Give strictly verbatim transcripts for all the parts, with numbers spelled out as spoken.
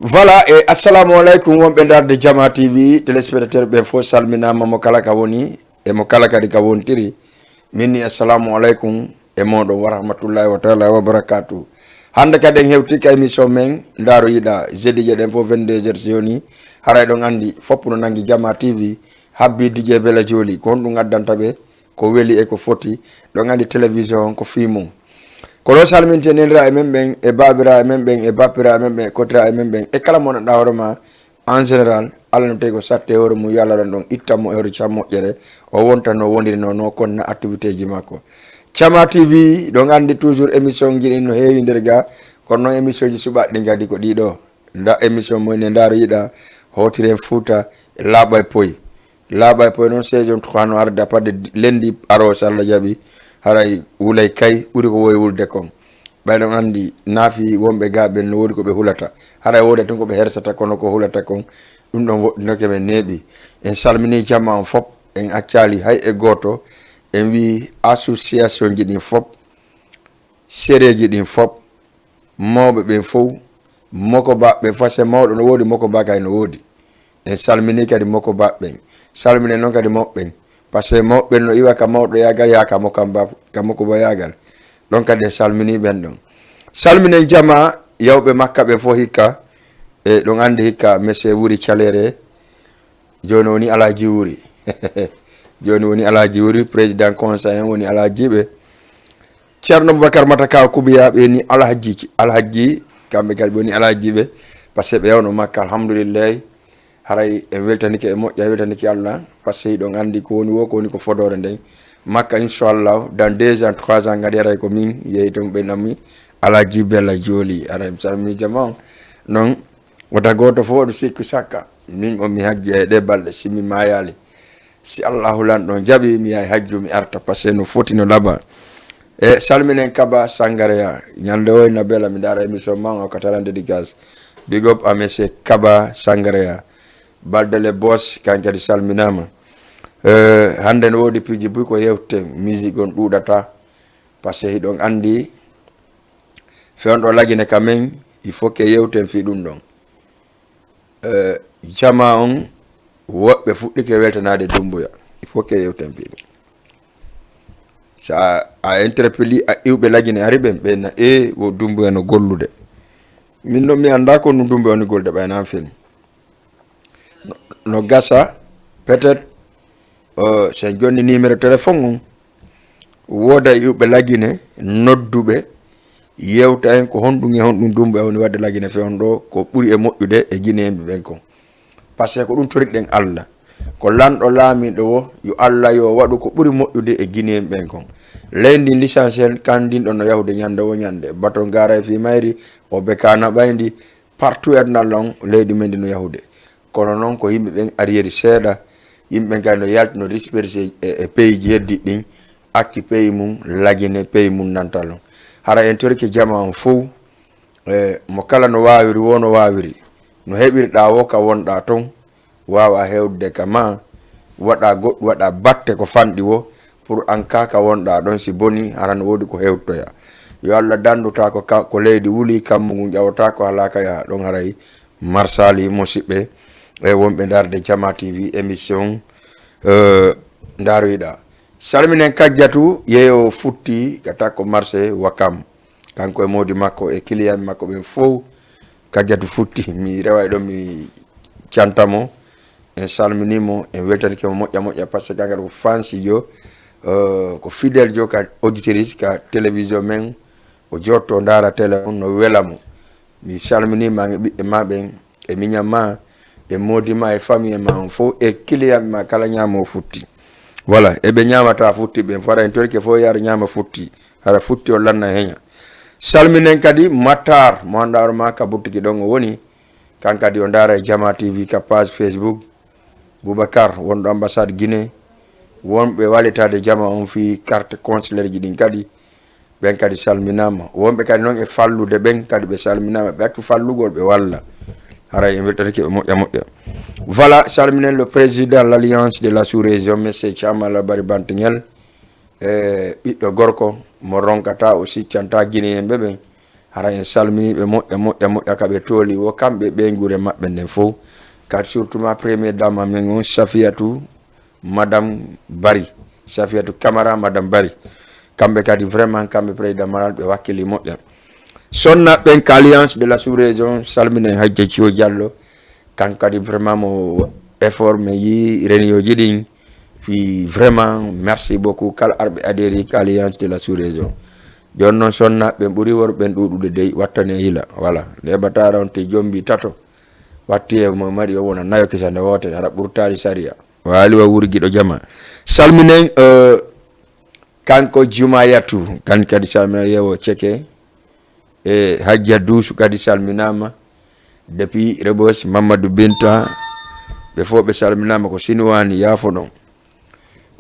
Voilà, e assalamu aleykum wonɓe darde Jama T V, téléspectateur ɓen fof salminaama, mo kala ka woni e mo kala kadi ka wontiri. Min ni assalamu aleykum e moɗon wa rahmatullahi wa taala wa barakatu. Hannde kadi en hewti ka émission men Ndaaroyiɗa, jeudi je ɗen fof vingt-deux heures si yoni. Haray ɗon anndi fof no nangi Jama T V, habbi D J Bella Jooli, ko honɗum addanta ɓe ko weli e ko foti. Ɗon anndi télévision on ko fii mum. Ko ɗo salminte nenira e men ɓen, e baabira e men ɓen, e bappira e men ɓen, e kotira e men ɓen, e kala mo nanɗa hoore ma en général. Alla no tawi ko satte hoore mum, yo Alla ɗon ɗon itta mo e hoore cam moƴƴere, o wonta no woniri no, no kon na activité ji makko. Cama T V, ɗon anndi toujours émission ji ɗin no heewi nder ga, kono noon émission ji suɓaɗi ɗin kadi ko ɗiɗo. Nda émission mo ene Ndaaroyiɗa, hootiren Fuuta, laaɓa e poy. Laaɓa e poy noon, saison trois no arde à partir de lundi aroo, so Alla jaɓi. Haray wulay kay ɓuri ko wowi wulde kon. Ɓay ɗon anndi naafi wonɓe ga ɓen no woodi ko ɓe hulata. Haray wooda tun ko ɓe hersata, kono ko hulata kon, ɗum ɗon woɗɗinoke men neeɓi. En salmini jama on fof, en accaali hay e gooto. En wii association ji ɗin fof, sereeji ɗin fof, mawɓe ɓen fof, mokoba ɓen fof, se mawɗo no woodi, mokoba kay no woodi. En salmini kadi mokoba ɓen. Salminen noon kadi mawɓe ɓen. Par ce que mawɓe ɓen no iwa ka mawɗo yaagal, yaa ka mokamba, ka mokoba yaagal. Ɗon kadi en salmini ɓen ɗon. Salminen jama yawɓe Makka ɓen fof hikka. E ɗon anndi hikka monsieur Wuri Calere. Jooni woni Alhaji Wuri. Jooni woni Alhaji Wuri, président conseil en woni Alhaji ɓe. Ceerno Boubacar Mata Kaw Kubiya, ɓe ni Alhaji, Alhaji, kamɓe kadi ɓe woni Alhaji ɓe. Par ce que ɓe yawno Makka, alhamdulillahi. Haray en weltanike e moƴƴa, en weltanike Alla. Par ce que hiɗon anndi ko woni wo, ko woni ko fodoore nden. Makka, inchallah, dans deux ans, trois ans, ngadi haray ko min yehi ton ɓe nammi Alhaji Bella Jooli. Haray mi salmini jama on. Noon, wota gooto fof waɗu sikku sakka. Min on mi hajju e ɗe balɗe, si mi maayaali. Si Allahu lanɗo jaɓi, mi yahay hajju, mi arta, par ce que no foti no laaɓa. E salminen Kaba Sangareya. Ñande woy na bela mi ndaara émission ma o ka talan dédicace. Big up à monsieur Kaba Sangareya. Balde le boss, kan kadi salminaama. Eh, hannde no woodi piiji buy ko yewte, musique on ɗuuɗata. Par ce que hiɗon anndi, fewndo lagine ka men, il faut que yewten fii ɗum ɗon. Eh, jama on, woɓɓe fuɗɗike weltanaade Dumbuya. Il faut que yewten fii ɗum. Sa a interpelli a iwɓe lagine ari ɓen, ɓe na, e, wo Dumbuya no gollude. Min ɗon mi annda ko no Dumbuya woni gollude, ɓay nan fini. No, no gasa, peut-être, euh, sen jonni numéro téléphone on, wooda e iwɓe lagine, nodduɓe, yewta en ko honɗum e honɗum Dumbuya woni waɗde lagine fewndo, ko ɓuri e moƴƴude e Guinéen ɓen kon. Par ce que ko ɗum toriɗen Alla. Ko lanɗo laamiiɗo wo, yo Alla yo waɗu ko ɓuri moƴƴude e Guinéen ɓen kon. Leydi ndi, l'essentiel, kan ndin ɗon no yahude ñande wo ñande. Bato gaara e fii mayri, o be kaana ɓayndi, partout e aduna Alla on, leydi men ndi no yahude. Kono noon ko yimɓe ɓen arrière seeɗa, yimɓe ɓen kadi no yalti no dispersé e, e pays ji heddiɗi ɗin, acci pays mum, lagine pays mum nantal on. Hara en torike jama on fow, e mo kala no waawiri, wo no waawiri, no heɓirɗa wo ka wonɗa ton, waawa hewtude ka ma, waɗa goɗɗum, waɗa batte ko fanɗi wo, pour an ka ka wonɗa ɗon, si boni, hara no woodi ko hewtoya. Yo Alla dandu ta ko ka, ko leydi wuli, kammu ngun ƴawata ko halaka yaha ɗon, haray marsali, musiɓɓe, e wonɓe darde Jama T V émission, eh, Ndaaroyiɗa. Salminen Kajjatu, yeeyo futti ka takko marché Wakam. Kanko e moodi makko e client makko ɓen fow. Kajjatu futti, mi rewa e ɗon mi canta mo. En salmini mo, en weltanike mo moƴƴa moƴƴa, par ce que kanko ko fansijo, eh, ko fidèle jo ka auditrice ka télévision men. O jotto ndaara télé on no wela mo. Mi salmini ma e ɓiɓɓe ma ɓen, e miñam ma, e moodi ma, e famille ma on fow, e client ma kala ñaamo futti. Voilà, e ɓe ñaamata futti ɓen, fara en torike fof yaara ñaama futti, hara futti o lanna heña. Salminen kadi Matar, mo annda hoore ma ka buttiki ɗon o woni, kan kadi o ndaara e Jama T V ka page Facebook, Boubacar, wonɗo ambassade Guinée, wonɓe wallitaade jama on fii carte consulaire ji ɗin kadi, ɓen kadi salminaama. Wonɓe kadi noon e fallude ɓen kadi ɓe salminaama, ɓe accu fallugol ɓe walla. Haray en weltanike ɓe moƴƴa moƴƴa. Voilà, salminen le président de l'Alliance de la sous-région, monsieur Thiam Alla Bari Bantiŋel, e ɓiɗɗo gorko mo ronkata o siccanta Guinéen ɓe ɓen. Hara en salmini ɓe moƴƴa moƴƴa moƴƴa ka ɓe tooli wo kamɓe ɓe gure maɓɓe nden fof. Kadi surtout ma premier dame amen on Safiyatu, madame Bari. Safiyatu Camara, madame Bari. Kamɓe kadi vraiment kamɓe président Malal ɓe wakkili moƴƴa. Sonna ɓen ka alliance de la sous-région salminen Hajja Cio Diallo. Kan kadi vraiment mo effort mi yi renioji ɗin fi vraiment merci beaucoup kala arɓe adhéré ka alliance de la sous-région. Joni noon sonna ɓen ɓuri worɓe ɓen ɗuɗude dey wattane hila voilà neɓatara on te jombi tato watti e mo mari o wona nayo kisande wotere hara ɓurtali sariya. Waali wa wurgiɗo jama salminen eh, kanko Jumayatu kan kadi salmina yewo ceke. E Hajja Duusu kadi salminaama depuis Rebos, Mamadou Binta, ɓe fof ɓe salminaama ko Sinuwaani yaafoɗon.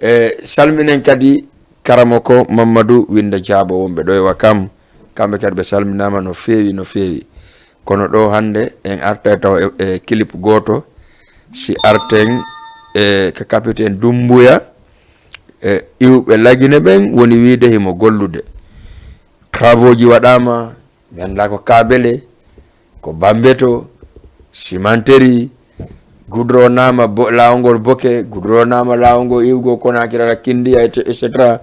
E salminen kadi karamoko Mamadou Winda Jaabo wonɓe ɗo e Wakam, kamɓe kadi ɓe salminaama no feewi no feewi. Kono ɗo hannde en artay taw e, e clip gooto si arten e ka capitaine Dumbuya e iwɓe Lagine ɓen woni wiide himo gollude. Travaux ji waɗaama, mi anndaa ko kaabele, ko bambeto, simanteri, gudronaama bo, laawol ngol boke, gudronaama laawol ngol iwgol Konakiri ala Kindiya, et cetera.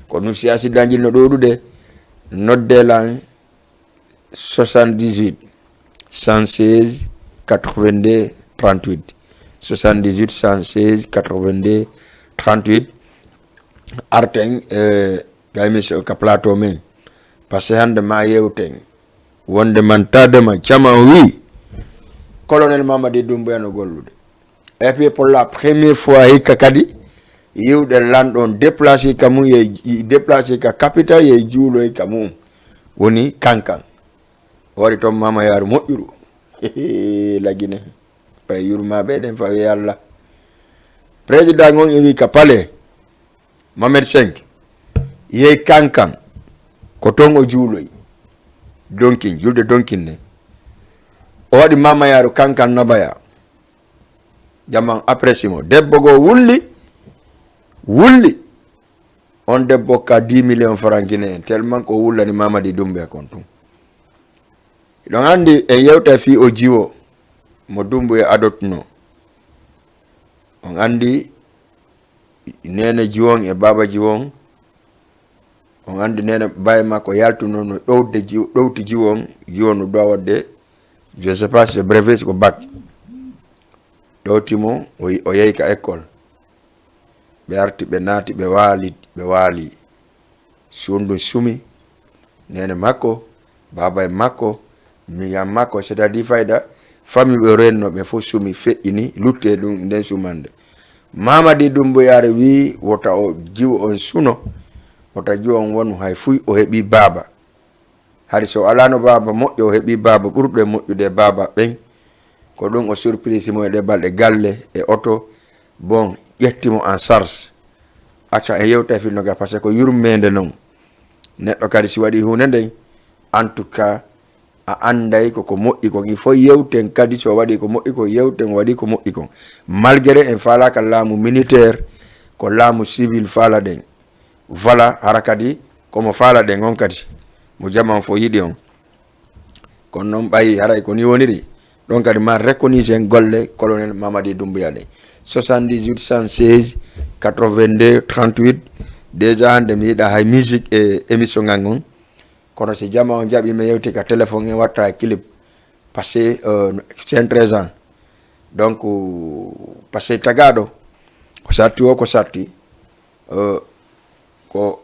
Ko ɗum si accident ji no ɗuuɗude, noddee lan soixante-dix-huit, cent seize, quatre-vingt-deux, trente-huit. Soixante-dix-huit, cent seize, quatre-vingt-deux, trente-huit. Arten, eh, Ka émission ka plateau men. Parce que hannde ma yewten. Wonde man tadema caman wi. Colonel Mamadi Doumbouya no gollude. Et puis pour la première fois hikka kadi yiwde lanɗo on déplacé ka mum ye déplacé ka capital ye juuloy ka mum. Woni kankan. O waɗi toon Mama Yaaru moƴƴuru. Lagine. Ɓay yurmaɓe ɗen fawi Allah. Président on iwi ka palais. Mohamed cinq yehi Kankan ko toon o juuloyi Donkin, julde Donkin nden. O waɗi mamayaaru Kankan Nabaya. Jaman apprécie mo. Debbo goo wulli, wulli. On debbo ka dix millions francs guinéen, tellement ko wullani Mamadi Doumbouya kon tun. Hiɗon anndi en yewta fii o jiwo mo Doumbouya adotno. On anndi neene jiwon e baaba jiwon. On anndi neene baay makko yaltuno no ɗowde jiw-, ɗowti jiwon. Jiwon no duwa waɗde, je sais pas si brevet ko bac. Ɗowti mo, o, o yehi ka école. Ɓe arti, ɓe naati, ɓe waali, ɓe waali. Suundu sumi. Neene makko, baaba e makko, miñan makko, c'est-à-dire fayda, famille ɓe renno ɓe fof sumi, feƴƴini, lutte ɗum, nden sumande. Mamadi Doumbouya wii, wota o jiwo on suno, wota jiwo on wonu hay fuy, o heɓi baaba. Hari so o alaano baaba moƴƴo, o heɓi baaba ɓurɗo e moƴƴude e baaba ɓen. Ko ɗum o surprise mo e ɗe balɗe galle e oto. Bon, ƴetti mo en charge. Acca en yewta e finno ga, parce que ko yurmeende non. Neɗɗo kadi si waɗi huunde nden, en tout cas, a anday ko ko moƴƴi kon. Il faut yewten kadi so waɗi ko moƴƴi kon, yewten waɗi ko moƴƴi kon. Malgré en faalaaka laamu militaire, ko laamu civil faalaɗen. Voilà, hara kadi komo faalaɗen on kadi. Mo jaman fof yiɗi on. Kono noon ɓayi haray ko ni woniri. Ɗon kadi ma reconnaissance golle colonel Mamadi Doumbouya ɗen. Soixante-dix-huit, cent seize, quatre-vingt-deux, trente-huit. Déjà hannde mi yiɗa hay musique e émission ngal ngon. Kono si jama on jaɓi mi yewti ka téléphone en watta e clip. Passé, euh, cent treize ans. Donc, euh, passé tagaɗo. Ko satti o ko satti. Euh, ko,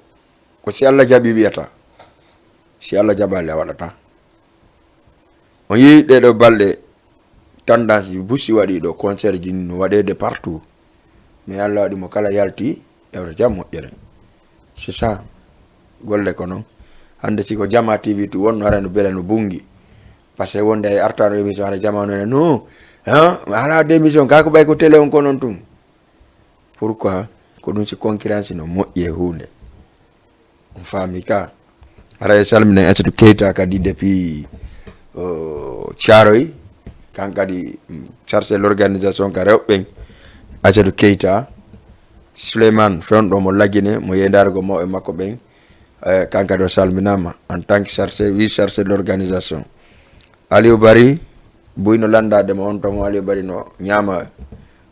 ko si Allah jaɓi wiyata. Si Allah jaɓali a waɗata. On yii ɗeɗo balɗe tendance busi waɗi ɗo concert ji no waɗede partout. Mais Allah waɗi mo kala yalti ewta jam moƴƴere. C'est ça. Golle ko non. Hannde si ko Jama T V tu wonno ara no bela no bungi. Parce que wonde ay artano émission ara Jama no no. Hein? Ala d'émission ka ko ɓay ko télé on ko non tun. Pourquoi? Ko ɗum si concurrence no moƴƴi e huunde. On faami ka. Hara e salminen Aissatou Keita kadi depuis, euh, Thiaroye. Kan kadi, mm, chargé l'organisation ka rewɓe ɓen. Aissatou Keita, Souleymane fewndo mo Lagine, mo yeyndaare go mawɓe makko ɓen. Eh, kanko kadi o salminaama en tant que chargé, vice chargé d'organisation. Aliou Bari, buy no lanndaade mo on toon, Aliou Bari no ñaama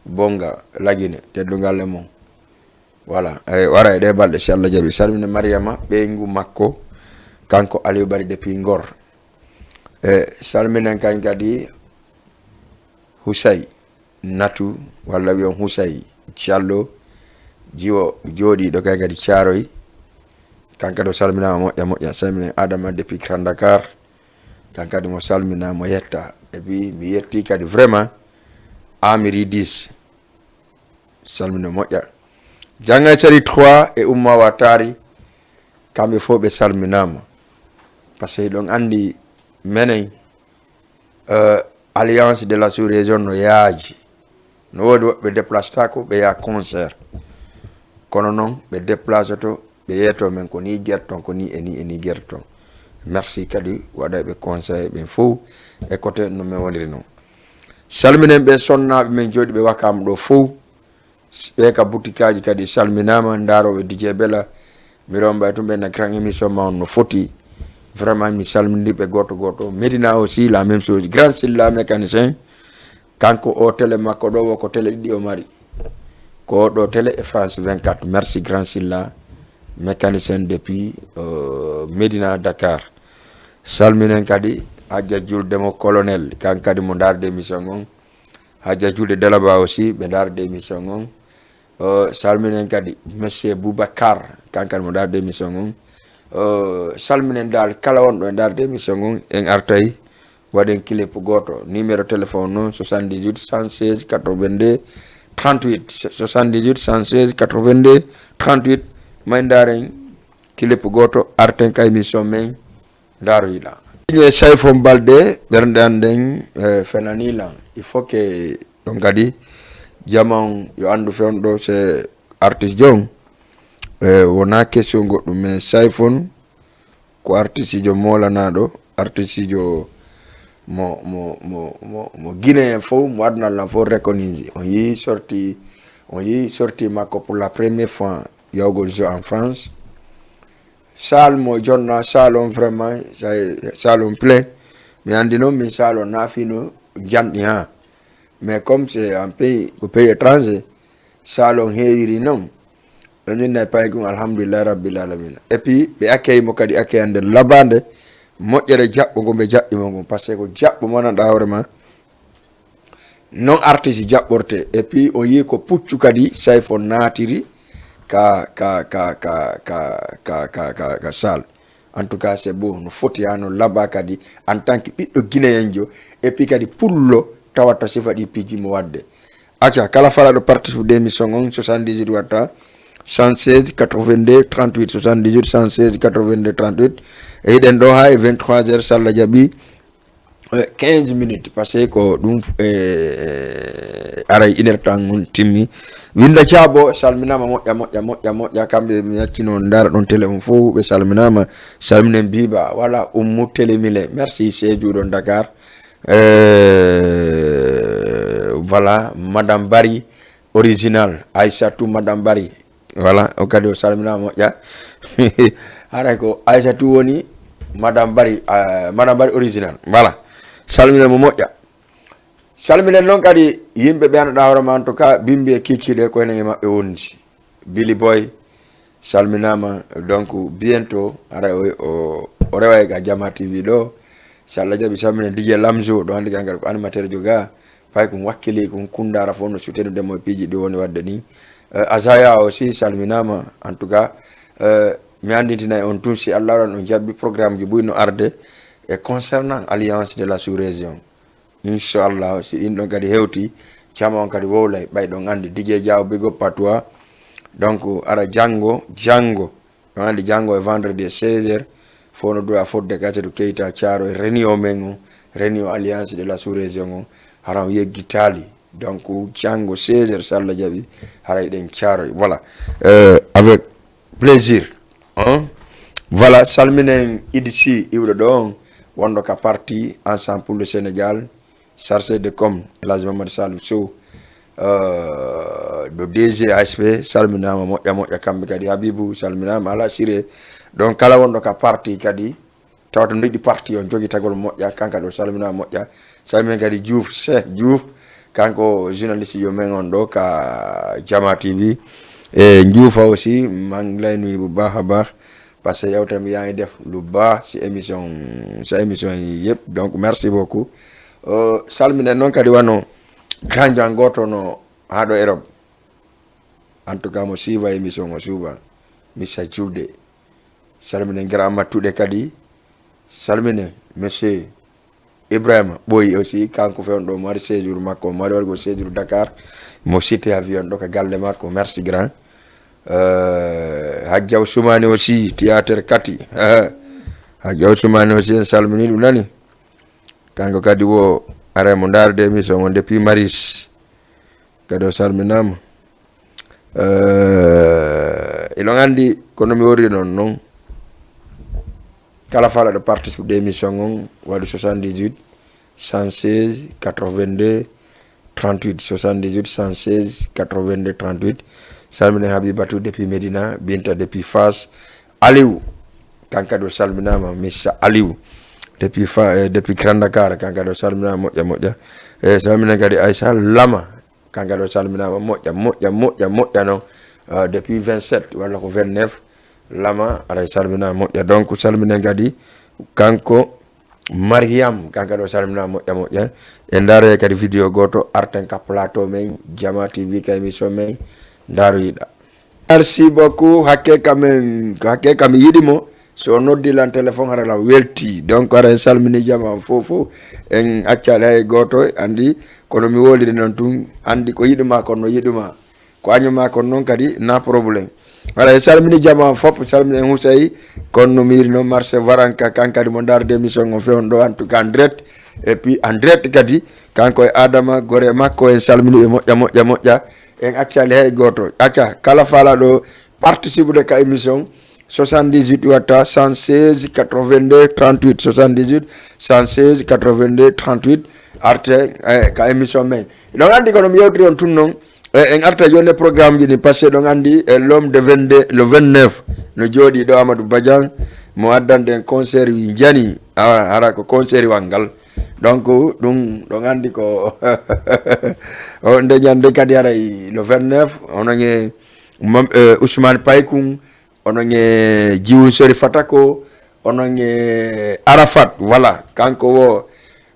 bonnga lagine, teddungal e mum. Voilà, eh, wara e ɗee balɗe, si Allah jaɓi. Salmine Mariama, ɓeyngu makko, kanko Aliou Bari depuis Ngor. Eh, salminen kañ kadi Husay Natu, walla wiyon Husay Callo, jiwo jooɗiiɗo kañ kadi Caaroy. Kanko kadi o salminaama moƴƴa moƴƴa. Salminen Adama depuis Grand Dakar. Kanko kadi mo salmina, mo yetta. Et puis mi yetti kadi vraiment Amiri dix. Salmino moƴƴa. Jannga e Sari trois e Umma Watari, kamɓe fof ɓe salminaama. Par ce que hiɗon anndi menen, euh, Alliance de la Sous-Région no yaaji. No woodi woɓɓe déplacetaako, ɓe yaha concert. Kono noon, ɓe déplaceto, ɓe yeeto men ko nii gerton, ko nii e nii e nii gerton. Merci kadi waɗayɓe conseil ɓen fof e côté no men woniri noon. Salminen ɓe sonnaaɓe men jooɗiiɓe Wakaam ɗo fof. Ɓe ka butikaaji kadi salminaama, ndaarooɓe D J Bella. Mi rombay tun ɓe na grand émission ma on no foti. Vraiment, mi salminiiɓe gooto gooto. Médina aussi, la même chose. Grand Silla mécanicien, kanko o télé makko ɗo, wo ko télé ɗiɗi o mari. Ko ɗo télé e France vingt-quatre. Merci Grand Silla, mécanicien depuis, euh, Médina, Dakar. Salminen kadi Hajja Julde mo Colonel, kan kadi mo ndaarde émission on. Hajja Julde Dalaba aussi, ɓe ndaarde émission on. Euh, salminen kadi Monsieur Boubacar, kan kadi mo ndaarde émission on. Euh, salminen dal kala wonɗo e ndaarde émission on, en artay waɗen clip gooto. Numéro téléphone noon, soixante-dix-huit, cent seize, quatre-vingt-deux, trente-huit. Soixante-dix-huit, cent seize, quatre-vingt-deux, trente-huit. May ndaaren clip gooto, arten ka émission men, ndaaroyiɗa. Ine Sayfon Balde, ɓernde an nden, eh, fenani lan. Il faut que ɗon kadi jama on yo anndu fewndo se artiste jon. Eh, wona question goɗɗum, mais Sayfon ko artistiijo moolanaaɗo, artistiijo mo, mo, mo, mo, mo Guinéen fof, mo aduna lan fof reconnu. On yii sorti, on yii sorti makko pour la première fois, yawgol jeu en France. Salle mo jonna, salle on vraiment, sa-, salle on plein. Mi anndi noon min salle on naafino janɗi ha. Mais comme c'est un pays, ko pays étranger, salle on heewiri noon. Ɗon inna e paygun, alhamdulillahi rabbil alamina. Et puis, ɓe accueille mo kadi accueille ande labande, moƴƴere jaɓɓo ngo ɓe jaɓɓi mo ngon. Par ce que ko jaɓɓo mo nanɗa hoore ma, non artiste jaɓɓorte. Et puis, o yii ko puccu kadi, Sayfo naatiri ka, ka, ka, ka, ka, ka, ka, ka, ka salle. En tout cas, c'est beau. No foti ha no laba kadi, en tant que ɓiɗɗo Guinéenjo, et puis kadi pullo tawata sifa ɗi piiji mo wadde. Acca, kala falaɗo participe de émission on, soixante-dix-huit watta, cent seize, quatre-vingt-deux, trente-huit, soixante-dix-huit, cent seize, quatre-vingt-deux, trente-huit. E hiɗen ɗo ha e vingt-trois heures, so Allah jaɓi, eh, quinze minutes, par ce que ko ɗum, eh, aray une heure temps on timmi. Winda Caabo, salminaama moƴƴa, moƴƴa, moƴƴa, moƴƴa. Kamɓe mi accino ndaara ɗon télé on fof, ɓe salminaama. Salminen Biba, voilà, Ummu Télé Mile. Merci, Sédhiou ɗon Dakar. Eh, voilà, Madame Bari, original, Aissatou, Madame Bari. Voilà, o kadi o salminaama moƴƴa. Haray ko Aissatou woni Madame Bari, ah, Madame Bari original. Voilà. Salminen mo moƴƴa. Salminen noon kadi yimɓe ɓe annduɗaa hoore ma, en tout cas, Bimbi e Kikiɗe ko enen e maɓɓe wondi. Billy Boy, salminaama. Donc, bientôt, haray o, o, o reway ka Jama T V ɗo. So Allah jaɓi, salminen D J Lamzo, ɗo hannde kan kadi ko animateur joga. Fay ko wakkili ko kundaara fof no sutenude mo e piiji ɗi woni waɗde ni. Eh, Azaya aussi salminaama. En tout cas, eh, mi anndintina on tun si Allah waɗan on jaɓi programme ji ɓuri no arde e concernant Alliance de la Sous-Région. Inchallah, si in ɗon kadi hewti, cama on kadi wowlay, ɓay ɗon anndi D J Diaw, big up à toi. Donc, ara janngo, janngo, ɗon anndi janngo e vendredi e seize heures, fof no duwa fodde Kacatu Keita Thiaroye, réunion men on, réunion Alliance de la Sous-Région on, hara on yeggitaali. Donc, janngo seize heures, so Allah jaɓi, haray ɗen Thiaroye. Voilà. Euh, avec plaisir. Hein? Voilà, salminen Idi Sy, iwɗo ɗo on, wonɗo ka parti Ensemble pour le Sénégal, chargé de com, El Hadj Mamadou Salif Sow, euh, ɗo D G A S P, salminaama moƴƴa moƴƴa kamɓe kadi. Habibou, salminaama, Ala Siré, Donc kala wonɗo ka parti kadi, tawata no yiɗi parti on jogitagol moƴƴa, kanka ɗo salmina moƴƴa. Salmina kadi Diouf, Cheikh Diouf, kanko journaliste yo men on ɗo ka Jama T V. E Diouf aussi, maa ngi lay nuyu bu baax a baax, parce que yow tamit yaa ngi def lu baax si émission, sa émission yi yëpp. Donc merci beaucoup. Euh, salmina noon kadi wano grand Jean gooto no haa ɗo Europe. En tout cas, mo siiva émission o suuva, Missa Julde. Salmine grand Mattuɗe kadi. Salmine monsieur Ibrahima Ɓoyi aussi, kanko fewndo ɗo, mo waɗi séjour makko, mo waɗi waɗugol séjour Dakar, mo cité avion ɗo ka galle makko. Merci grand. Euh, Hajja Ousmane aussi, théâtre Kati. Hajja Ousmane aussi, en salmini ɗum nani. Kanko kadi wo are mo ndarude émission on depuis Maris. Kadi o salminaama. Eh, eɗon anndi kono mi wori noon noon. Kala falaɗo participe de émission on, waɗu soixante-dix-huit, cent seize, quatre-vingt-deux, trente-huit, soixante-dix-huit, cent seize, quatre-vingt-deux, trente-huit. Salminen Habibatu depuis Médina, Binta depuis Fass, Aliou, kanka ɗo salminaama, Missa Aliou, depuis Fa-, eh, depuis Grand Dakar, kanka ɗo salminaama, moƴƴa, moƴƴa. Eh, salminen kadi Aissa Lama, kanka ɗo salminaama, moƴƴa, moƴƴa, moƴƴa, moƴƴa noon. Ah, depuis vingt-sept walla ko vingt-neuf, Lama, aray salminaama, moƴƴa. Donc, salminen kadi kanko Mariam, kanka ɗo salminaama, moƴƴa, moƴƴa. En ndaroya kadi vidéo gooto, arten ka plateau men, Jama T V ka émission men, ndaroyiɗa. Merci beaucoup. Hakke kam en, hakke kam yiɗi mo. So o noddi lan téléphone, hara lan welti. Donc, hara en salmini jama on fof, fof. En accaali hay gooto, anndi, kono mi woliri noon tun, anndi ko yiɗuma, kono no yiɗuma. Ko añuma, kono noon kadi, na problème. Hara en salmini jama on fof, salmini en Husay, kono no miiri noon, marché Varanka, kan kadi mo ndarude émission on fewndo ɗo, en tout cas, en direct. Et puis, en direct kadi, kanko e Adama, gore makko, en salmini ɓe moƴƴa, moƴƴa, moƴƴa. En accaali hay gooto. Acca, kala falaɗo participe de ka émission, soixante-dix-huit watta cent seize quatre-vingt-deux trente-huit, soixante-dix-huit cent seize quatre-vingt-deux trente-huit, arte, eh, ka émission men. Ɗon anndi kono mi yewtiri on tun noon, eh, en arta jooni e programme ji ɗin, parce que ɗon anndi, eh, l'homme de vingt-deux, le vingt-neuf, no jooɗi ɗo Amadou Badian, mo addan ɗen concert wi jani, ah, hara ko concert wal ngal. Donc, ɗum ɗon anndi ko o nde ñande kadi haray le vingt-neuf, onon e Mam-, eh, Ousmane Paykun, onon e Jiwu Sori Fatako, onon e Arafat, voilà, kanko wo,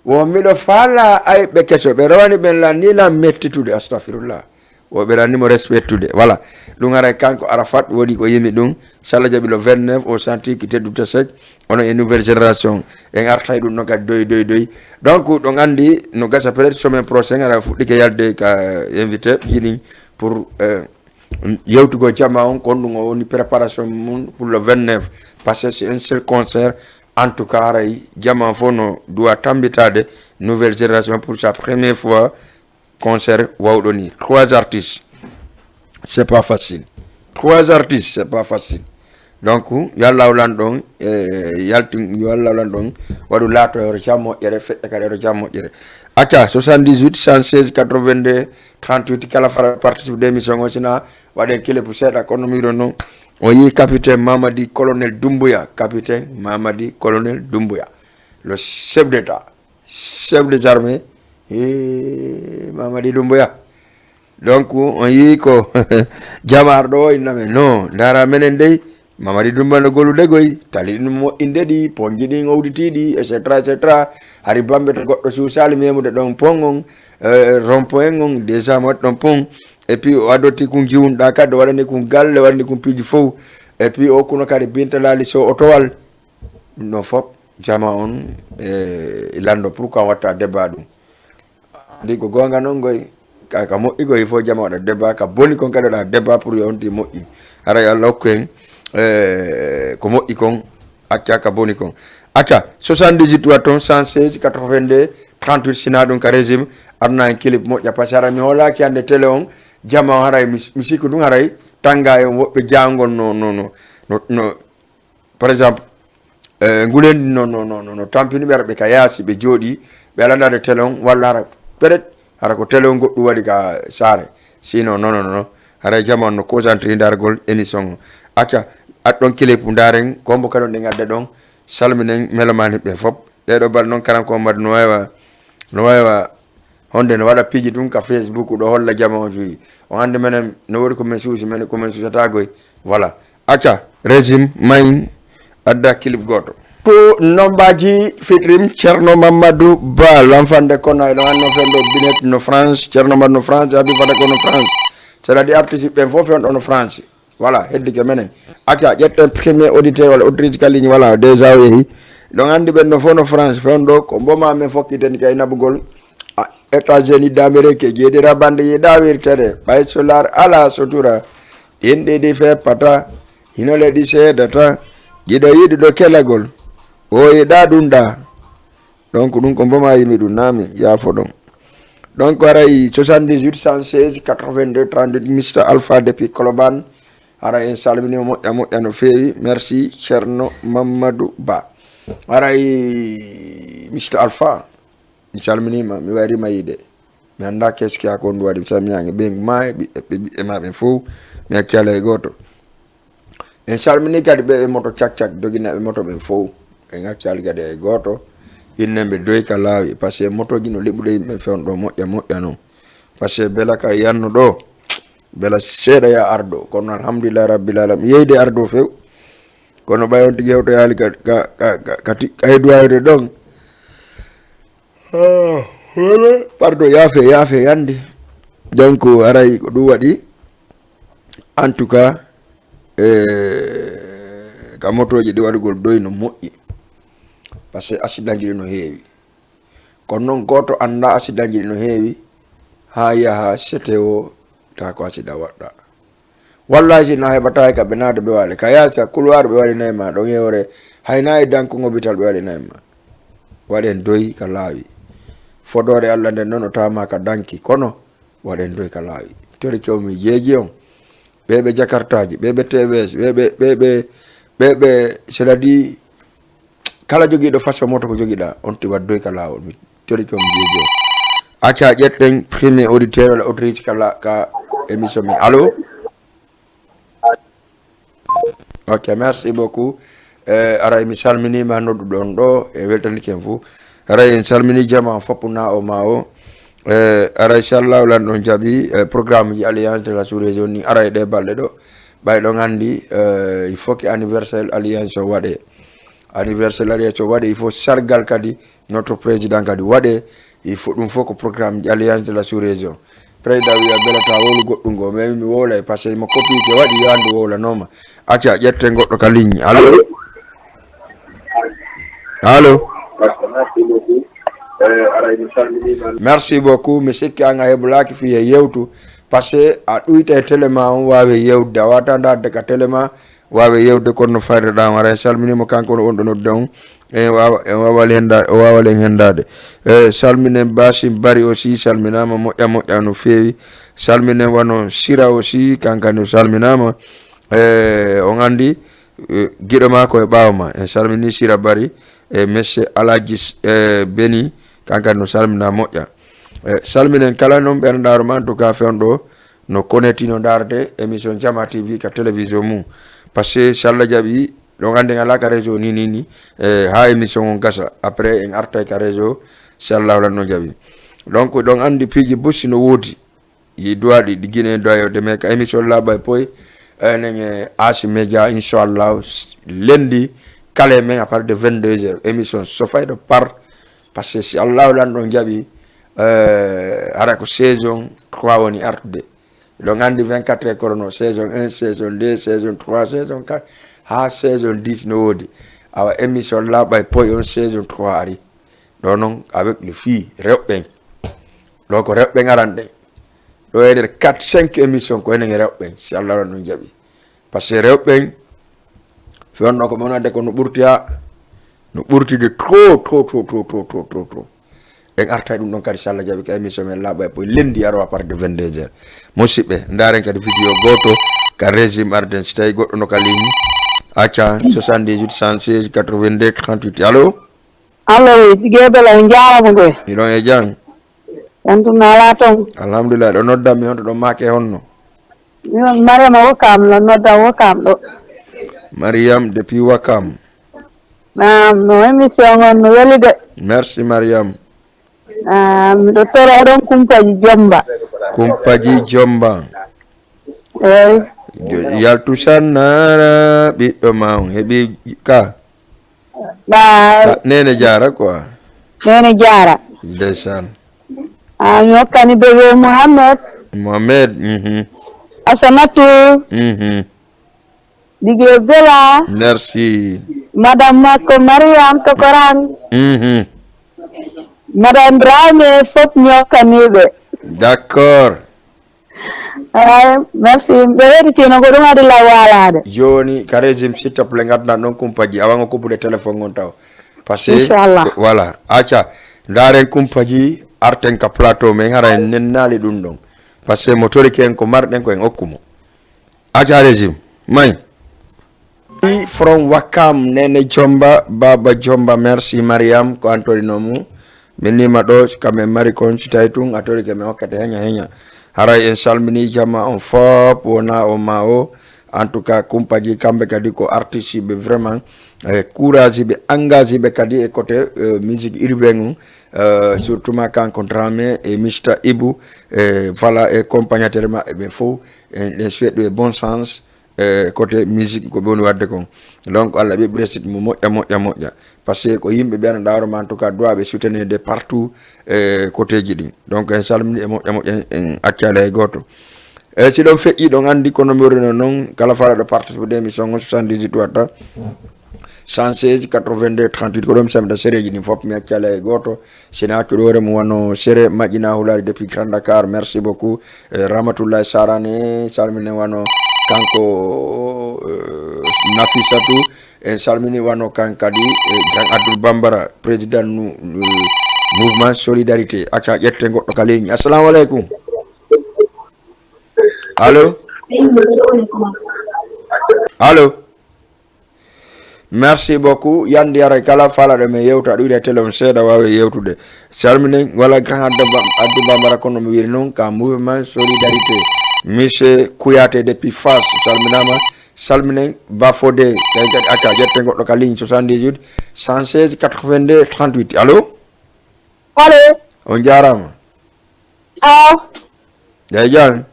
wo miɗo faala ayɓe keso, ɓe rowani ɓen lan ni lan mettitude, astafirullah. Wo ɓe lan ni mo respectude, voilà. Ɗum haray kanko Arafat woni ko yimi ɗum, Salla jaɓi le vingt-neuf au Santi ki teddu Tesek, onon e nouvelle génération, en artay ɗum noon kadi doy, doy, doy. Donc, ɗon anndi no gasa peut-être semaine prochaine, ara fuɗɗike yalde ka invité ji ɗin pour, eh, yewtugol jama on, kon ɗum o woni préparation mum pour le vingt-neuf. Parce que c'est un seul concert. En tout cas, haray jama on fof no duwa tambitade nouvelle génération pour sa première fois concert wawɗo ni. Trois artistes, c'est pas facile. Trois artistes, c'est pas facile. Donc, yo Allah lan ɗon, eh, yaltin, yo Allah lan ɗon, waɗu laato ero jam moƴƴere, feƴƴa kadi ero jam moƴƴere. Acca, soixante-dix-huit cent seize quatre-vingt-deux trente-huit, kala fala participe d'émission o, sina waɗen clip seeɗa, kono miɗo noon. On yii capitaine Mamadi Colonel Doumbouya, capitaine Mamadi Colonel Doumbouya, le chef d'État, chef des armées, eh, Mamadi Doumbouya. Donc, on yii ko jamaar ɗo o inna men. No, ndaara menen dey, Mamadi Doumbouya no gollude goy, tali ɗin moƴƴinde ɗi, ponji ɗin owditiiɗi, et cetera, et cetera. Hari Bambe to goɗɗo suusaali memude ɗon pon on, eh, rond-point on, déjà mo waɗi ɗon pon. Et puis, o addoti kun jiwunɗa kadi, o waɗani kun galle, waɗani kun piiji fof. Et puis, o kuno kadi Binta Laali Sow otowal. Ɗum ɗon fof, jama on, eh, e lanndo, pourquoi watta débat ɗum? Ndi ko goonga noon ngoy, ka, ka moƴƴi ko il faut jama waɗa débat, ka boni kon kadi waɗa débat pour yo on ti moƴƴi. Haray Allah hokku en, eh, ko moƴƴi kon, acca ka boni kon. Acca, soixante-dix-huit waɗ toon, cent seize quatre-vingt-deux trente-huit, sina ɗum ka régime, aduna en clip moƴƴa, parce que hara mi hoolaaki hannde télé on, jama on haray, mi, mi sikku ɗum haray, tannga en woɓɓe jaangol no, no, no, no, no, par exemple, eh, ngulendi no, no, no, no, no tampini ɓe, ara ɓe ka yaasi, ɓe jooɗi, ɓe ala ndaade télé on, walla ara peut-être, hara ko télé on goɗɗum waɗi ka saare. Sinon, non, non, non, non. Haray jama on no concentré ndargol émission on. Acca, Aɗɗon kile pu ndaaren kombo kaɗon ɗen adda ɗon. Salminen melomani ɓe fop. Ɗeɗo bal noon karan ko mbaɗa no wawa no wawa honde no waɗa piiji ɗum ka Facebook ɗo holla jama on fi. On hande menen no wori ko men suusi men ko men suusata goy. Voilà. Acca régime mayin adda clip goto. Ko nombaji fitrim Cerno Mamadou Ba, l'enfant de Kona, eɗon anno fendo binet no France, Cerno Mamadou no France, abi fada ko no France. C'est-à-dire artiste ɓen fof fendo no France. Voilà, heddi ke menen. Acca ƴetten premier auditeur walla auditrice ka ligne, voilà, déjà o yehi. Ɗon andi ɓen no fof no France, fendo ko mboma men fokkiten kay nabugol. États-Unis d'Amérique jeedira bande yiɗa wirtere ɓay solar ala sotura. Ɗin ɗiɗi feppata hino leɗi seedata. Giɗo yiɗuɗo kelagol o yiɗa ɗum ɗa. Donc ɗum ko mboma yimi ɗum nami yaafo ɗon. Donc aray soixante-dix-huit cent seize quatre-vingt-deux trente-huit Mister Alpha depuis Koloban. Aray en salminima moƴƴa moƴƴa no feewi. Merci Ceerno Mamadou Ba. Aray Mister Alpha, mi salminima, mi wayri ma yiide. Mi annda keski ha ko ndu waɗi, mi salminange ɓe ma e ɓiɓɓe ɓiɓɓe ma ɓen fow. Mi accala e goto. En salmini kadi ɓe e moto cak cak doginaɓe moto ɓen fow. En accali kadi e goto. Innen ɓe doy ka laawi, parce que motoji no liɓude yimɓe fewndo moƴƴa moƴƴa non. Parce que bela ka yanno ɗo, bela seeɗa ya ardo, kono alhamdulillah rabbil alamin yeyde ardo few. Kono ɓay on tigi hewto yaali ka ka ka ka ti- kay duwawde ɗon. Ah, pardon, yaafe yaafe yande. Donc aray ko ɗum waɗi. En tout cas, eh, ka motoji ɗi waɗugol doy no moƴƴi. Parce que accident ji ɗi no heewi. Kono noon goto annda accident ji ɗi no heewi. Ha yaha sete o ta ko accident waɗɗa. Wallahi si na heɓata hay ka ɓe naade ɓe waale ka yaasa couloir ɓe waɗinay ma ɗon yewre. Hayna e danko ngobital ɓe waɗinay ma. Waɗen doy ka laawi. Fodore allah nden noon o tawama ka danki kono waɗen doy ka laawi. Tori kewmi jeeji on ɓeɓe jakartaji ɓeɓe tvs ɓeɓe ɓeɓe ɓeɓe c'est-à-dire kala jogiiɗo façon moto ko jogiɗa on ti waddoy ka laawol mi tori ko mi jeejo. Acca ƴetten premier auditeur wala auditrice ka la ka émission mi allo. Ok, merci beaucoup. Eh, aray mi salminima nodduɗon ɗo e weltanike en fou. Aray en salmini jama foppu na o ma o. Eh, aray inchallahu lan ɗon jaaɓi eh, programme ji alliance de la sous région ni aray ɗe balɗe ɗo. Ɓay ɗon andi eh, il faut que anniversaire alliance o waɗe. Anniversaire alliance o waɗe il faut sargal kadi notre président kadi waɗe. Il faut ɗum fof ko programme ji alliance de la sous région. Président wiya belata wowlu goɗɗum ngo mais mi wowlay par ce que mo copique waɗi yo andu wowlanoma. Acca ƴetten goɗɗo ka ligne allo. Allo. Merci beaucoup mi sikki an a heblaki fiye yewtu. Par ce que a ɗuyta e télé ma on wawi yewtude a wata darde ka télé ma. Wawe yewde kono no fayre ɗam ara en salminimo kanko no wonɗo nodde on. En wawa en wawali henda o wawali en hendade. E salminen basim bari aussi salminama moƴƴa moƴƴa no feewi. Salminen wano sira aussi kankani o salminama. E on andi giɗo ma ko e ɓawo ma en salmini sira bari. E monsieur aladji beni kankani no salmina moƴƴa. E salminen kala noon ɓerɗaro ma en tout cas fewndo no koneti no ndaarde émission jama tv ka télévision mum. Par ce que si allah jaɓi ɗon anndi en alaa ka réseau ni ni ni. E ha émission on gasa après en artay ka réseau si allah lan no jaɓi. Donc ɗon anndi piiji bussi no woodi yi duwaɗi ɗi guine duwa yewde mais ka émission laaɓa e poy enen e asi média inchallah. Lendi kala e men à partir de vingt-deux heures émission so fayɗo par parce que si allahu lan ɗon jaɓi hara ko saison trois woni artude. Hiɗon anndi vingt-quatre heures chrono saison un saison deux saison trois saison quatre ha saison dix no woodi. Awa émission laaɓa e poy on saison trois ari ɗo noon avec le fii rewɓen. Ɗo ko rewɓen aran ɗen. Ɗo e nder quatre cinq émission ko enen e rewɓen si allah lan ɗon jaɓi. Par ce que rewɓen fewndo ko ɓe wonande ko no ɓurti ha no ɓurtide trop trop trop trop trop trop trop. En artay ɗum ɗon kadi so allah jaɓi ka émission men laaɓa e poye lendi aro à partir de vingt-deux heures. Musidɓe ndaren kadi vidéo goto ka régime arden si tawi goɗɗo no ka ligne. Acca soixante-dix-huit cent seize quatre-vingt-deux trente-huit allo. Allo. Jeebela en jarama koy. Miɗon e jang. Wontum no ala toon. Alhamdulillah ɗo noddanmi honto ɗon maake honno? Miɗon marema wokam no noddan wokam ɗo. Mariam depuis Wakam. Naam, no émission on no weli de. Merci Mariam. Ah, miɗo toro oɗon Kumpaji Jomba. Kumpaji Jomba. Eyi. Jo- yaltu sannara ɓiɗɗo ma on heɓi ka. Ba Ka- nene jara quoi. Nene jara. Ndeysaan. Ah, mi hokkani bébé Mohamed. Mohamed. Mhm. Asanatu. Mhm. Dige Bela. Merci. Madame makko Mariam Tokorang. Mhm. Madame Drame fof ñokkaniɓe. D'accord. Ay, merci. Ɓe weɗitino ko ɗum adi law walaade. Joni ka régime s'il te plaît ngaddan ɗon kumpaji awango kubude téléphone on taw. Parce que Inchallah. Voilà. Acca. Ndaren kumpaji arten ka plateau men hara en nennali ɗum ɗon. Parce que mo toriki en ko marɗen ko en okkumo. Aca régime may. I from Wakam nene Jomba baba Jomba merci Mariam ko antorino mu. Min nima ɗo kam en mari kon si tawi tun a tori ke mi hokkete heña heña. Haray en salmini jama on fop wona o ma o. En tout cas kumpaji kamɓe kadi ko artiste ɓe vraiment e courage ɓe engage ɓe kadi e côté euh, musique urbain on. Euh, surtout ma kanko Dramé e Mista Ibu e voilà e compagnateur maɓɓe ɓe fof. En ɗen sueɗɗo e bon sens e côté musique ko ɓe woni wadde kon. Donc allah ɓe ɓuresiti mo moƴƴa moƴƴa moƴƴa. Parce que ko yimɓe ɓe ana ɗawroma en tout cas doit ɓe soutenir de partout e côté ji ɗin. Donc en salmini e moƴƴa moƴƴa en accali hay goto. E si ɗon feƴƴi ɗon andi ko numéro no noon kala falaɗo participe de émission on soixante-dix-huit watta. Cent seize quatre-vingt-deux trente-huit ko ɗon mi samita sereji ɗin fof mi accali hay goto. Sina accuɗo hoore mum wano sere maƴƴina hulaari depuis grand dakar merci beaucoup. E ramatullahi sarane salminen wano kanko e, nafisatu. En salmini wano kan kadi e, grand abdoul bambara président nu- nu- mouvement solidarité acca ƴette goɗɗo ka leydi assalamu aleykum. Allo. Allo. Merci beaucoup yandi aray kala falaɗo men yewta aɗa wiɗa télé on seeɗa wawi yewtude. Salminen wala grand addu bambara kono mi wiri noon ka mouvement solidarité. Monsieur kuyate depuis face salminama. Salminen bafode kay kadi acca ƴette goɗɗo ka ligne soixante-dix-huit cent seize quatre-vingt-deux trente-huit allo. Allo. On jarama. Aw. Jay jang.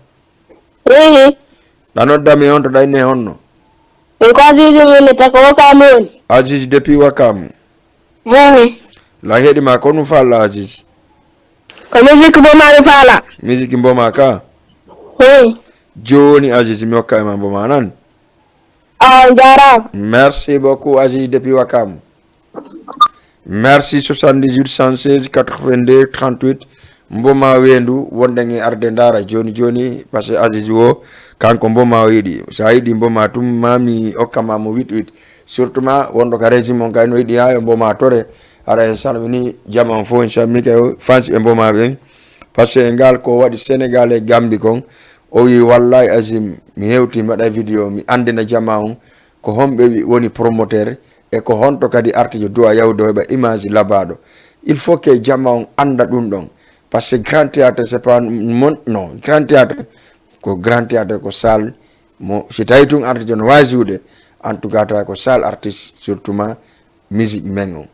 Ehe. Ɗa noddami on to ɗayne honno? Min ko Aziz wiyetee ko Wakam woni. Aziz depuis Wakam. Ehe. Lan heɗi ma ko ɗum falla Aziz? Ko musique mboma mi fala. Musique mboma ka? Ehe. Joni Aziz mi hokka e ma mboma nan. Aw jarama. Merci beaucoup Aziz depuis Wakam. Merci soixante-dix-huit cent seize quatre-vingt-deux trente-huit. Mboma wendu wonɗen e arde ndara joni joni parce que Aziz wo kanko mboma o yiɗi sa yiɗi mboma tum mami okkama mo wit wit. Surtout ma wonɗo ka régime on kayno yiɗi ha yo mboma tore. Ara en salmini jama on fof en salmini kay fansi ɓe mboma ɓen. Parce que e ngal ko waɗi sénégal e gambi kon o wi wallahi azim mi hewti mbaɗa vidéo mi andina jama on ko homɓe woni promoteur e ko honto kadi artijo duwa yahude o heɓa image labaɗo. Il faut que jama on anda ɗum ɗon. Parce que grand théâtre c'est pas mon non grand théâtre ko grand théâtre ko salle mo si tawi tun artijo no wawi joude en tout cas tawa ko salle artiste surtout ma musique men on.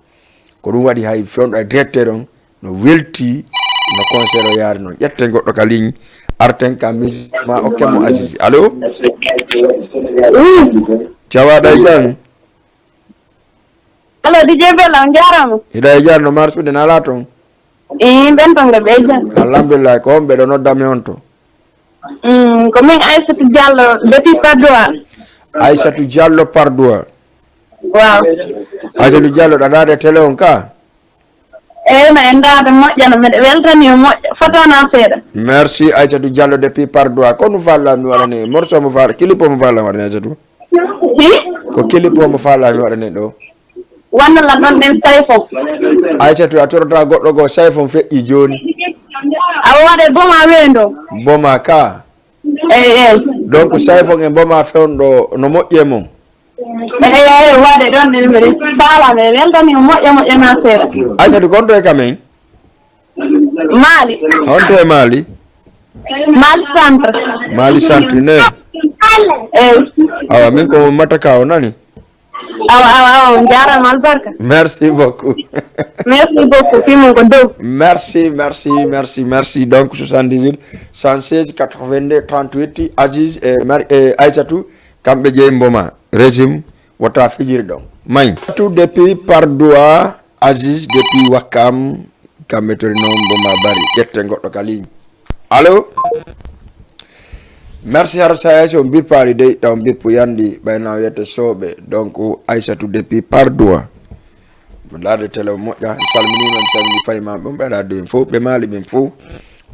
Ko ɗum waɗi hay fewndo e directeur on no welti no concert o yaari noon ƴetten goɗɗo ka ligne arten ka musique ma okken mo Aziz allo. Cawaɗa e jang. Allo dj bella on jarama. Hiɗa e jang no marsude nala toon. Ii ɓen toon ɓe ɓe jang. Alhamdulillahi ko on ɓeɗo noddami on to. Mm, ko min aissatou diallo depuis pardoa. Aissatou diallo pardoa. Waaw. Aissatou diallo ɗa ndaade télé on ka. Eyyi ma en ndaada moƴƴa no mbiɗa weltani o moƴƴa fotona seeɗa. Merci aissatou diallo depuis pardoa ko no falla mi waɗani morceau mo falla clip o mo falla waɗani aissatou. Hi. Ko clip o mo falla mi waɗani ɗo. Wannala ɗon ɗen sayfon. Aissatou a torota goɗɗo goo sayfon feƴƴi jooni. Awa waɗe boma weendo. Boma ka. Eyi eyi. Donc sayfon e boma fewndo no moƴƴi e mum. Eyi eyi waɗe ɗon ɗen mbiɗa faala mi weltani o moƴƴa moƴƴa ma seeɗa. Aissatou ko honto e kamen. Mali. Honto e Mali. Mali centre. Mali centre ne. Eyi. Awa, min ko Mataka, o nani? Awa, awa, awa, on jaaraama albarka. Merci beaucoup. Merci beaucoup, fimon ko dow. Merci, merci, merci, merci. Donc, soixante-dix-huit, cent seize, quatre-vingt-deux, trente-huit, Aziz e, Mar- e Aïssatou, kamɓe jeyi Mboma. Régime, wota fijiri ɗon. May. Tout depuis par doigt, Aziz depuis Wakam, kamɓe torino Mboma bari. Ƴetten goɗɗo ka ligne. Allo? Merci, hara saya so mbippaali dey, taw mbippu yandi, ɓayna o yette sooɓe. Donc, Aïssatou depuis par doigt. Mo ndaarde télé o moƴƴa, mi salminiima, mi salmini fayma, ɓe mbaɗa ɗum fof, ɓe maali ɓen fof.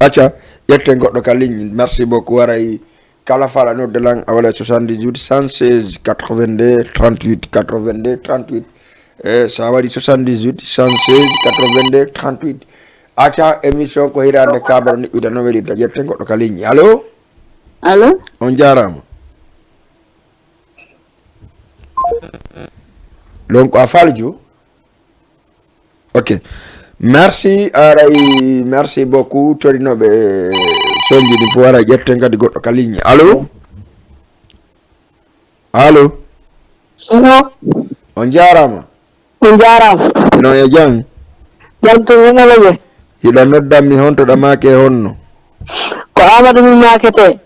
Acca, ƴetten goɗɗo ka ligne. Merci beaucoup, waray kala fala nodde lan, a wala soixante-dix-huit, cent seize, quatre-vingt-deux, trente-huit, quatre-vingt-deux, trente-huit. E, sa waɗi soixante-dix-huit, cent seize, quatre-vingt-deux, trente-huit. Acca, émission ko hirande kabaro niɓɓita no welirta, ƴetten goɗɗo ka ligne. Allo? Allo? On jaaraama. Donc, a falju? Ok. Merci, aray, merci beaucoup. Torinoɓe sonji ɗin fof ara ƴetten kadi goɗɗo ka ligne. Allo? Allo? Allo? On jaaraama. On jaaraama. Ino e jam? Jam to wonalaje. Hiɗa noddanmi honto ɗa maake honno? Ko Amadou mi maakete.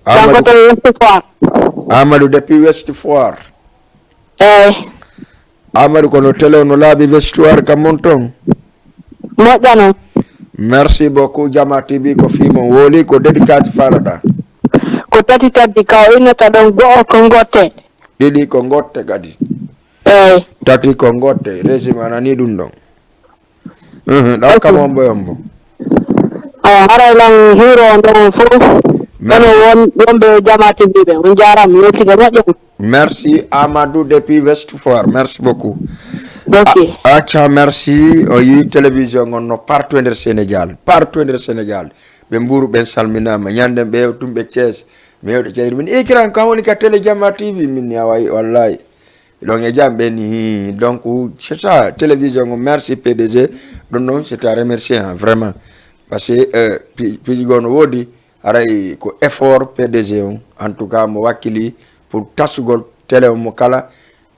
Kanko Amadou, to West Foire. Amadou depuis West Foire. Eyi. Amadou, kono télé o no laaɓi West Foire kam mon ton? Moƴƴa noon. Merci beaucoup, Jama T V ko fii mon woli, ko dédicace falaɗa? Ko tati tabbi ka o innata ɗon, go'o ko ngotte. Ɗiɗi ko ngotte kadi. Eyi. Tati ko ngotte, régime a nani ɗum ɗon. Mhm, ɗaw kam hombo hombo. Awa, haray lan hiiro on ɗon on fof. Kono Merci. Won wonɓe Jama T V ɓe, on jaaraama, yewtike moƴƴo ko. Merci Amadou depuis West Foire. Merci beaucoup. Ok. A- Acca, merci. O yi télévision on no partout e nder Sénégal. Partout e nder Sénégal. Ɓe Mbour ɓen salminaama. Ñanden ɓe tumɓe Thiès. Mi hewɗo cayri min, "Ikran, ko woni ka télé Jama T V?" Min ni, "Awa, wallahi." Donc e jam ɓe ni. Donc c'est ça, télévision on. Merci P D G. Ɗum ɗon c'est à remercier, hein, vraiment. Parce que euh, pi- piiji goo no woodi. Haray ko effort P D G on. En tout cas, mo wakkili pour tasugol télé on mo kala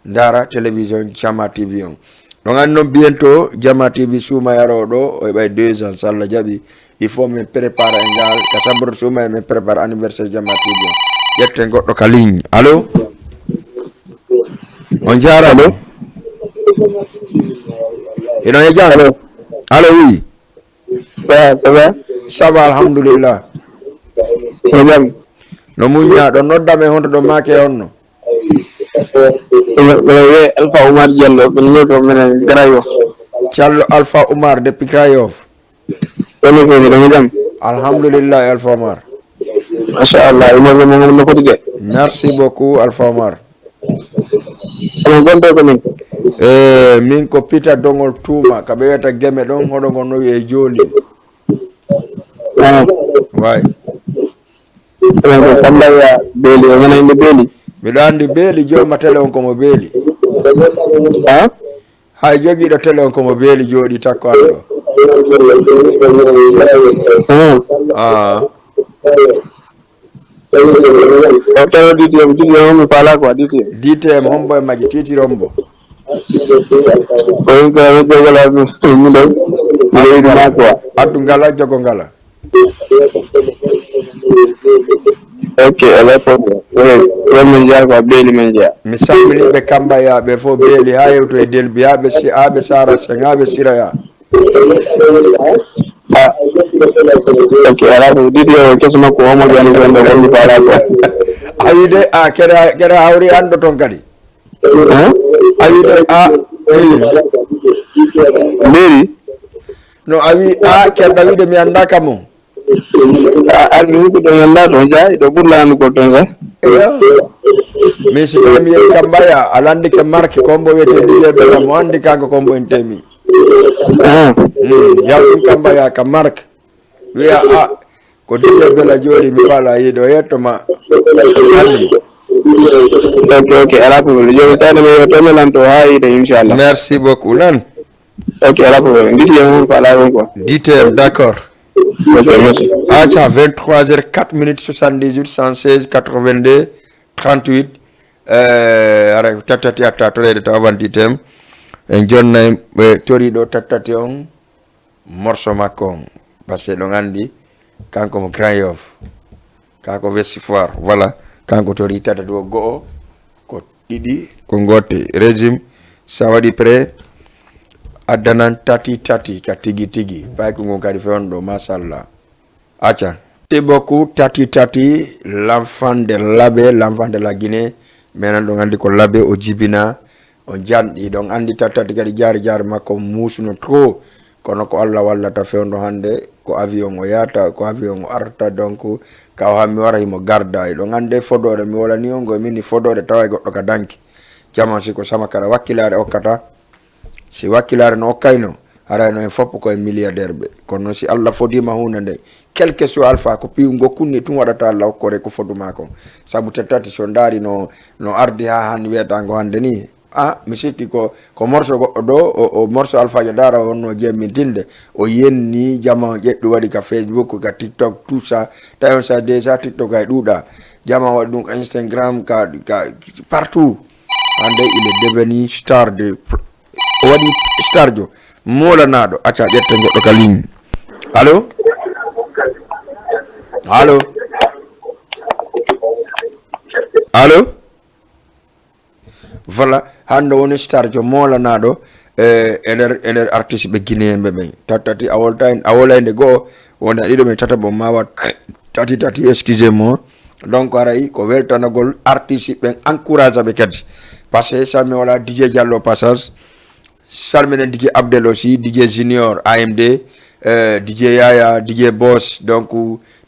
ndaara télévision Jama T V on. Ɗon anndi noon bientôt Jama T V suuma yaroo ɗo, o heɓay deux ans, so Allah jaɓi. Il faut min prépare e ngal, ka saboro suuma e min prépare anniversaire Jama T V on. Ƴetten goɗɗo ka ligne. Allo? On jaaraama. Ino e jam? Allo, oui. Ça va, ça va? Ça va, alhamdulillah. Ko jam? No muññaa ɗo, nodda men honto ɗo maake honno? Mbiɗo wiyee Alpha Oumar Diallo, min noto menen Grand Yoff. Diallo Alpha Oumar depuis Grand Yoff. Kono ko miɗo jam. Alhamdulillah, Alpha Oumar. Machallah, émission mon no foti de. Merci beaucoup, Alpha Oumar. Onon gonɗo ko min? E min ko Pita Dongol Tuuma, ka ɓe wiyata Geme ɗon, hoɗo ngon no wiyee Jooli. Ah, Way. onon ko Kambaya Beeli, o wona yimɓe Beeli? Miɗo anndi Beeli, jooma télé on ko mo Beeli. Ah? Hay jogiiɗo télé on ko mo Beeli jooɗi takko an ɗo. Ah. Ah. O tawi D T M, D T M mi faala quoi, D T M. D T M hombo e majji, tiitir hombo. Ko yimɓe amen ɓe wala mi ɗum. Miɗo yiɗi ma quoi. Addu ngala, jogo ngala. Ok, alaa problème. Oui, won min jeyaa ko Beeli min jeyaa. Mi salmini ɓe Kambaya ɓe fof, Beeli haa hewto e Delbi, haa ɓe si-, haa ɓe Sara Seng, haa ɓe Siraya. Ah. Ok, alaa ko ɗiɗi o keso makko o mo jani ko ndo woni faala ko. A wi de, a kere, kere hawri an ɗo toon kadi. Hein? A wi de, a, Beeli. Beeli? No a wi, a, keɗɗa wiide mi anndaa kam on. A, ar mi hukku ɗo mi anndaa ɗo jaay, ɗo ɓurla anndu ko ɗon sax. Eyo. Min si tawi mi yehi Kambaya, a lanndike Marque, ko mbo wiyetee D J Bella, mo anndi kanko ko mbo en temi. Ah. Hmm, yaw ɗum Kambaya ka Marque. Wiya, a, ko D J Bella jooɗi, mi faala yiide, o yetto ma. Anndi mo. Ok, ok, alaa problème. Jooni tawde mi yehi to mi lanto haa yiide, inchallah. Merci beaucoup. Nan? Ok, alaa problème. Nditi e mum, faala ɗum quoi. Dix heures, d'accord. Aca, vingt-trois heures quatre minutes, soixante-dix-huit, cent seize, quatre-vingt-deux, trente-huit. Eh, ara tattati atta toreede tawa wandi tem. En jonnay ɓe toriiɗo tattati on morso makko on. Parce que ɗon anndi kanko mo Grand Yoff. Kanko West Foire. Voilà. Kanko torii tattati o go'o. Ko ɗiɗi, ko goote. Régime, sa waɗi prêt, addanan tati tati ka tigi tigi. Payku ngun kadi fewndo, machallah. Aca. Merci beaucoup, tati tati, l'enfant de Labe, l'enfant de la Guinée. Menen ɗon anndi ko Labe o jibina, o janɗi. Ɗon anndi tati tati kadi jaari jaari makko muusuno trop. Kono ko Allah wallata fewndo hannde, ko avion o yahata, ko avion o arta, donc, ka o hammi wara himo garda. Eɗon anndi fodoore, mi wolani on ngo, min ni fodoore tawa e goɗɗo ka danki. Jaman si ko sama kala wakkilaare okkata, si wakkilaare no okkayno, harayno en fof ko en milliardaire ɓe. Kono si Allah fodima huunde nde, quel que soit alpha, ko piyu ngo kunni tun waɗata Allah hokkore ko foduma kon. Sabu te tati so ndaari no, no ardi ha han weetango hannde ni, ah, mi sikki ko, ko morso goɗɗo ɗo, o, o morso Alpha Diadara o wonno jemmintinde. O yenni, jama on ƴetti waɗi ka Facebook, ka TikTok, tout ça. Tawi on sa déjà TikTok ay ɗuuɗa. Jama on waɗi ɗum ka Instagram, ka, ka partout. Hannde il est devenu star de, o waɗi star jo. Moolanaɗo, acca ƴetten goɗɗo ka ligne. Allo? Allo? Allo? Voilà, hannde woni star jo moolanaɗo, eh, e nder, e nder artiste ɓe Guinéen ɓe ɓen. Tati tati, a wolta, a wolay nde go'o, wona ɗiɗo men tata bon ma wat tati tati, excusez-moi. Donc, aray ko weltanagol artiste ɓen, encourage ɓe kadi. Parce que sa mi wala D J Diallo passage, salminen D J Abdel aussi, D J Junior, A M D, eh, D J Yaya, D J Boss, donc,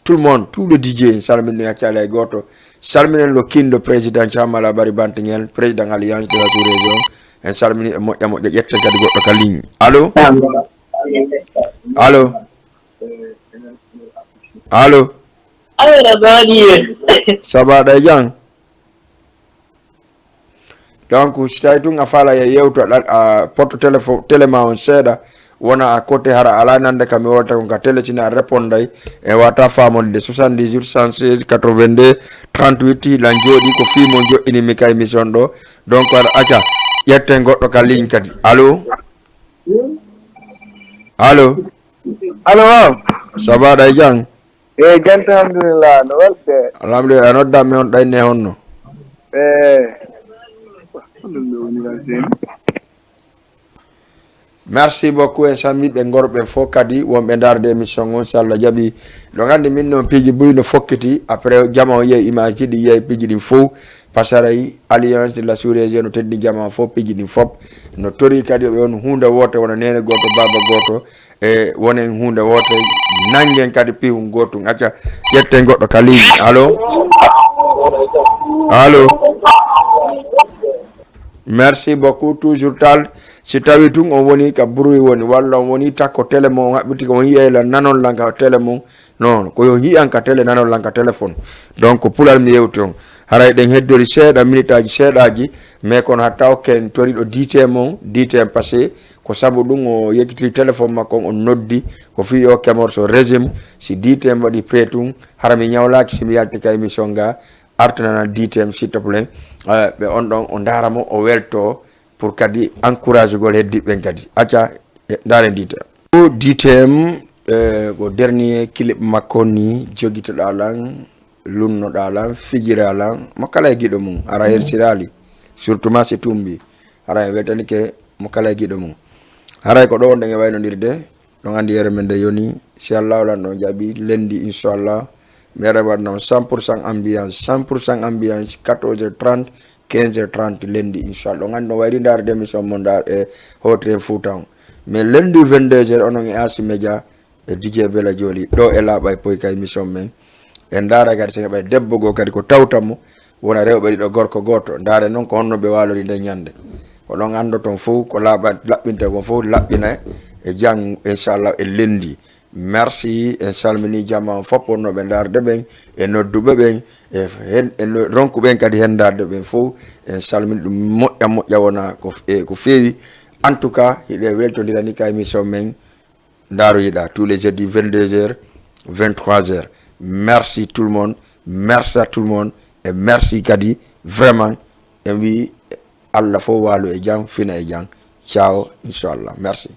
tout le monde, tout le D J, salminen, accala e goto. Salminen lo kindo président Thiamala Bari Bantingel, président Alliance de la Sous-Région. En salmini e moƴƴa moƴƴa, ƴetten kadi goɗɗo ka ligne. Allo? Allo? Allo? Allo, Rabani. Ça va, ɗay jang? Donc, si tawi tun a faala ye yewto, a, a porte téléphone, télé ma on seeɗa, wona à côté, hara ala nande ka mi wolta kon ka télé, sina a réponday, en wata faamode de soixante-dix-huit, cent seize, quatre-vingt-deux, trente-huit, lan jooɗi ko fii mo joɗɗini mi ka émission ɗo. Donc, aɗa acca, ƴetten goɗɗo ka ligne kadi. Allo? Allo? Allo, waaw. Ça va, ɗay jang? Eyi, jante, alhamdulillah, no welde? Alhamdulillah, a nodda mi on ɗayne honno? Eyi. Merci beaucoup, en salmini ɓe ngorɓe fof kadi, wonɓe ndaarde émission on, so Allah jaɓi. Ɗo nganndi min noon piiji buy no fokkiti, après jama o yiya image ji ɗi, yiya piiji ɗin fof, pasaray, Alliance de la Sous-Région no teddini jama o fof, piiji ɗin fof. No tori kadi ɓe on huunde woote, wona neene gooto, baaba gooto, e wonen huunde woote, nanngen kadi pihun gootun. Acca, ƴetten goɗɗo ka ligne. Allo? Allo? Merci beaucoup, toujours tal. Si tawi tun on woni ka bruit woni, walla on woni takko télé mo on haɓɓiti ko on yi'ay lan, nanon lan ka télé mon. Non, ko yo yi'an ka télé, nanon lan ka téléphone. Donc, pulal mi yewti on. Haray ɗen heddori seeɗa, minitaaji seeɗaaji, mais kono hatta okken toriɗo D T M on, D T M passé, ko sabu ɗum o yekkitiri téléphone makko on, o noddi, ko fii o kemor so régime, si D T M waɗi prêt tun, hara mi ñawlaaki si mi yalti ka émission ga, artanana D T M, s'il te plaît. Eh, ɓe on ɗon, o ndaara mo, o welto, pour kadi encouragegol heddiɓe ɓen kadi. Acca, eh, ndaaren D T M. Ko D T M, eh, ko dernier clip makko ni, jogitoɗaa lan, lunnoɗaa lan, fijiraa lan, mo kala e giɗo mum, hara hersiraali, surtout ma si tumbi, hara en weltanike mo kala e giɗo mum. Haray ko ɗo wonɗen e waynondirde, ɗon anndi yere men nde yoni, si Allah lan ɗon jaɓi, lundi, inchallah, mi ara waɗna on cent pour cent ambiance, cent pour cent ambiance, quatorze heures trente, quinze heures trente lundi, inchallah. Ɗon anndi no wayri ndaarde émission mo ndaar e Hootiren Fuuta on. Mais lundi vingt-deux heures, onon e Asi Média, e D J Bella Joli, ɗo e Laaɓa e Poy ka émission men. En ndaara kadi sen heɓay debbo goo kadi ko tawta mo, wona rewɓe ɗiɗo, gorko gooto. Ndaare noon ko honno ɓe waalori nden ñande. Ko ɗon anndoton fof ko laaɓa-, laɓɓinta kon fof laɓɓina e jang, inchallah, e lundi. Merci, en salmini jama on fof wonnooɓe ndaarde ɓen, e nodduɓe ɓen, e hen, e no-, ronkuɓe en kadi hen ndaarde ɓen fof. En salmini ɗum moƴƴa moƴƴa wona ko f-, e ko feewi. En tout cas, hiɗen weltondirani ka émission men. Ndaaroyiɗaa tous les jeudis vingt-deux heures, vingt-trois heures. Merci tout le monde, merci à tout le monde, et merci kadi vraiment. En wi Allah fof waalo e jam, fina e jam. Ciao, inchallah, merci.